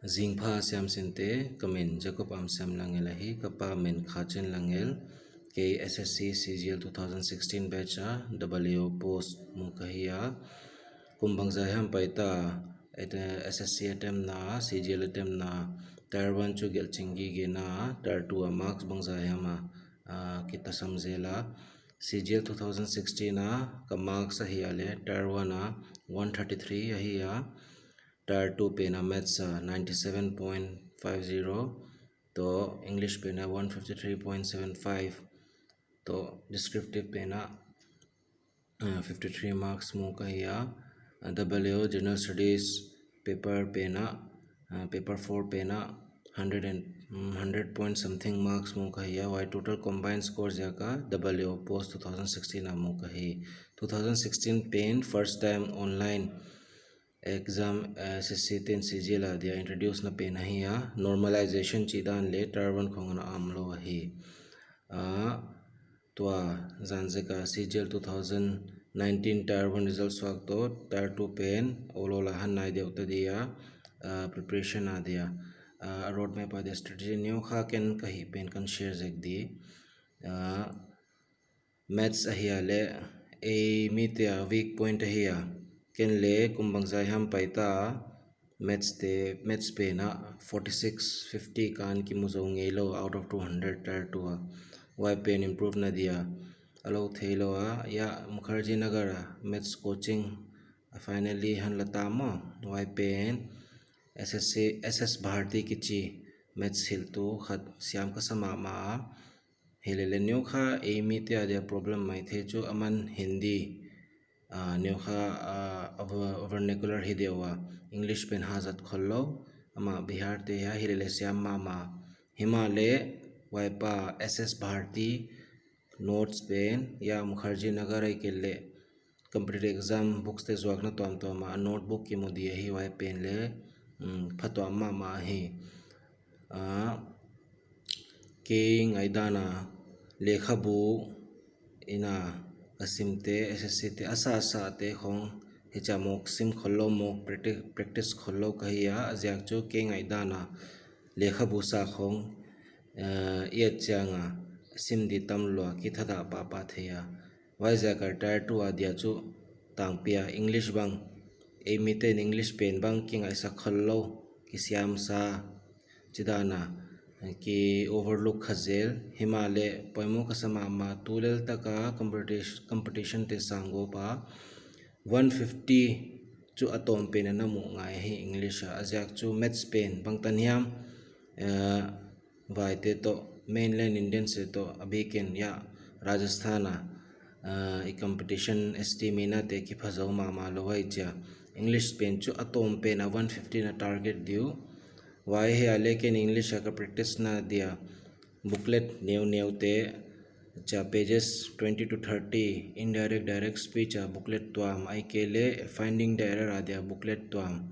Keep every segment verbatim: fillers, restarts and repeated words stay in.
Zingpha siam sinte, ka min Jacob Amsiam Langel ahi, ka pa min Khachin Langel, kei S S C C G L two thousand sixteen batch a W O post mu ka hi a. Kum bangzah hiam paita, et-, S S C attempt na, C G L attempt na, tier one chu gelh ching gige na, tier two a marks bangzah hiam a, a, kitasam zel a. C G L two thousand sixteen a ka marks ahi a le, tier one a one thirty-three ahi a, tier two pen a maths a ninety-seven point five zero, toh English pen a one fifty-three point seven five, toh descriptive pen a, uh, fifty-three marks mu ka hi a, uh, W O General Studies paper pen a, uh, paper four pen a hundred and, mm, hundred point something marks mu ka hi a, huai total combined score ziak a W O post two thousand sixteen a mu ka hi. Two thousand sixteen pen first time online exam, uh, S S C ten C G L a dia introduce na pen ahi a, normalization chih dan le tier one khong ana om lou ahi. Ah, tua zan zek a C G L two thousand nineteen tier one result suak toh, tier two pen, olo la han nai deuh ta dia, ah, preparation a dia, ah, roadmap a dia strategy neu kha ken ka hih pen kan share zek di. Ah, maths ahi a le, ei mite a weak point ahi a. Ken le kum bangzah hiam paita, maths te, maths pen a forty-six, fifty kan kimu zou ngei lou out of two hundred tier two a. Huai pen improve na dia a lou thei lou a, ya Mukherjee Nagar a maths coaching a finally han la ta maw. Huai pen S S C, S S Bharti kichi maths hilhtu khat siam ka sa mahmah a. Hilele neu kha ei mite a dia problem maithei chu aman Hindi, ah, neu kha, ah, a ver-, vernacular hi deuh a, English pen ha zat khol lou, ama Bihar te hi a, hilele siam mahmah. Himahleh huai pa S S Bharti notes pen, ya Mukherjee Nagar ahihkeileh competitive exam books te zuakna tuamtuam a notebook kimu di ahi, huai pen le, mm, phatuam mahmah ahi. Ah, kei ngaihdan a lekhabu in a ka simte, S S C te a sasa te khong hichia mawk sim khol lou, mawk practi-, practice khol lou ka hi a, a ziak chu kei ngaihdan a lekhabu sa khong, eh, i et chiang a sim di tam lua, kithadah pahpah thei a. Huaiziak a tier two a dia chu tangpi a English bang, ei mite'n English pen bang kingaihsak khol lou, kisiam sa, chih dan a ki overlook kha zel. Himahleh poimoh ka sa mahmah, tulel tak a competition, competition te sang gawp a one fifty chu a tawm pen a na muh ngai hi English a, a ziak chu maths pen bangtan hiam, eh, vaite toh, mainland Indians te toh, a bikin ya Rajasthan a, ah, i competition S T mina te kipha zou mahmah lou ahih chia. English pen chu a tawm pen a one fifty na target di uh. Huai hi a le ken English a ka practice na dia booklet neuneu te, chia pages twenty to thirty, indirect direct speech a booklet tuam, ahihkeileh finding the error a dia booklet tuam,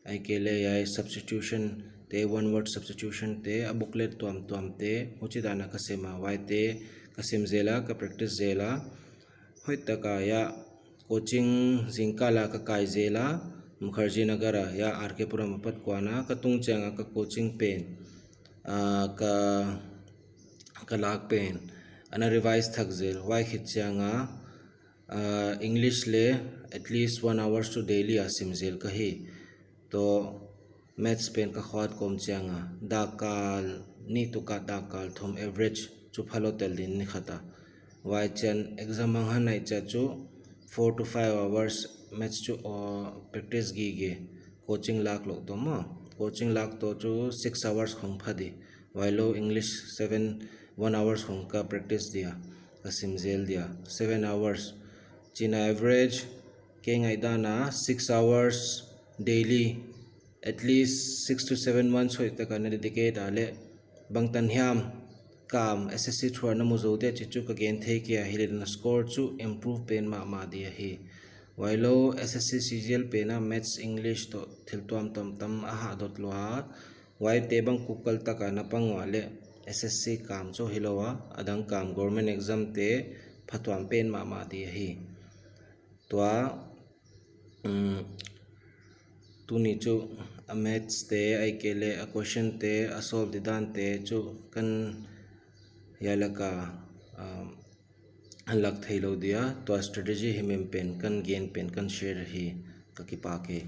ahihkeileh hiai substitution te, one word substitution te, a booklet tuamtuam te, huchi dan a ka sim a, huaite ka sim zel a, ka practice zel a. Hoihtak a ya coaching zingkal a ka kai zel a, Mukherjee Nagar a ya R K Puram apat kuan a, ka tung chiang a ka coaching pen, ah, ka, ka lak pen ana revise thak zel, huai khit chiang a, ah, English le at least one hours chu daily a sim zel ka hi. Toh maths pen ka khuat kawm chiang a, dakkal nih tuk a dakkal thum average chu phalou tel din ni khat a. Huai chiang exam hong han nai chia chu four to five hours maths chu, uh, practice gige, coaching lak louh toh maw. Coaching lak toh chu six hours khong pha di. Huailou English seven, one hours khong ka practice dia, ka sim zel dia. Seven hours. Chih in a average, kei ngaihdan a six hours daily, at least six to seven months hoihtak a na dedicate a le, bangtan hiam kam S S C through a na mu zou dia chih chu ka gen thei kei a, hilele na score chu improve pen mahmah di ahi. Huailou S S C C G L pen a maths, English toh thil tuamtuam tam a hah dot lua. Huaite bang kukal tak a na pang ua le S S C kam chu hilou a, a dang kam government exam te phatuam pen mahmah di ahi. Tua, um, tuni chu a maths te, ahihkeileh a question te, a solve didan te chu kan hiai laka, um, a lak theilou dia, tua strategy himhim pen kan gen pen kan share hi, ka kipak e.